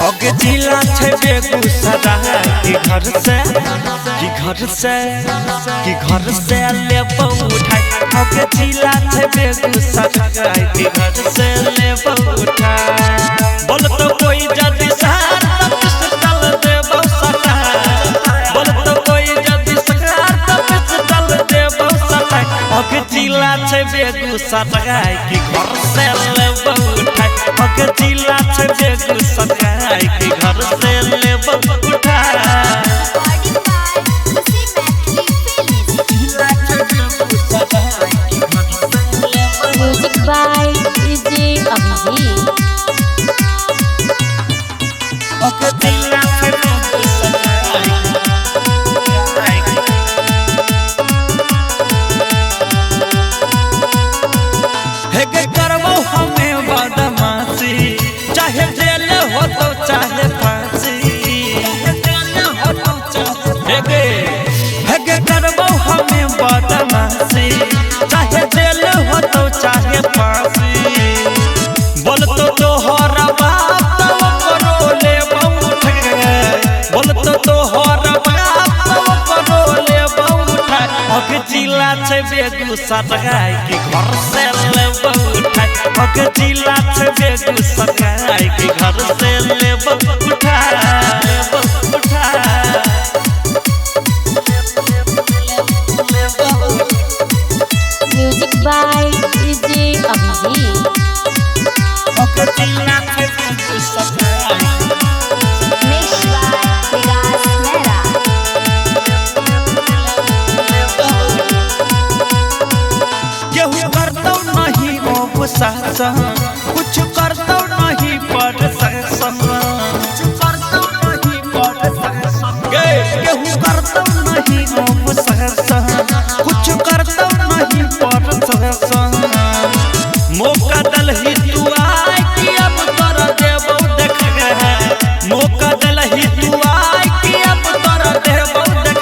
Okay जिला छै बेगूसराय की घर से की घर से की घर से लेबौ उठाय। ओके जिला छै बेगूसराय की घर से लेबौ उठाय। बोल तो कोई जदि सहार त पिस्टल देबौ सटाय। बोल तो कोई जदि सहार त पिस्टल देबौ सटाय। ओके जिला छै बेगूसराय की घर से लेबौ उठाय। ओके जिला छै बेगूसराय की घर से लेबौ उठाय। Music by DJ Abhijit. Okay जिला छै बेगूसराय। हे के करबो हमें बदमाशी, चाहे जेल हो तो चाहे फांसी। हे के करबो हमें बदमाशी, चाहे जेल हो तो चाहे फांसी। बोल तो तोहर बाप तो करो लेबौ उठाय। बोल तो तोहर बाप तो करो लेबौ उठाय। ओके जिला छै बेगूसराय की घर से लेबौ उठाय। ओके जिला छै बेगूसराय की घर से लेबौ उठाय। लेबौ उठाय। Music by DJ Abhijit. Okay जिला छै Begusarai. Mixed by Vikas Mehra. केहू करतौ नहीं उपशासन, कुछ करतौ नहीं प्रशासन। केहू करतौ नहीं उपशासन, कुछ करतौ नहीं प्रशासन। मौका दलही तू आय कि अब तोरा देबौ देख। मौका दलही तू आय कि अब तोरा देबौ देख।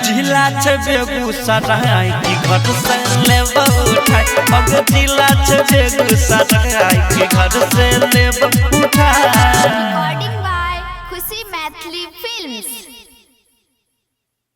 जिला छै बेगूसराय की घर से लेबौ उठाय। ओके जिला छै बेगूसराय की घर से लेबौ उठाय। Recording by Khushi Maithili Films.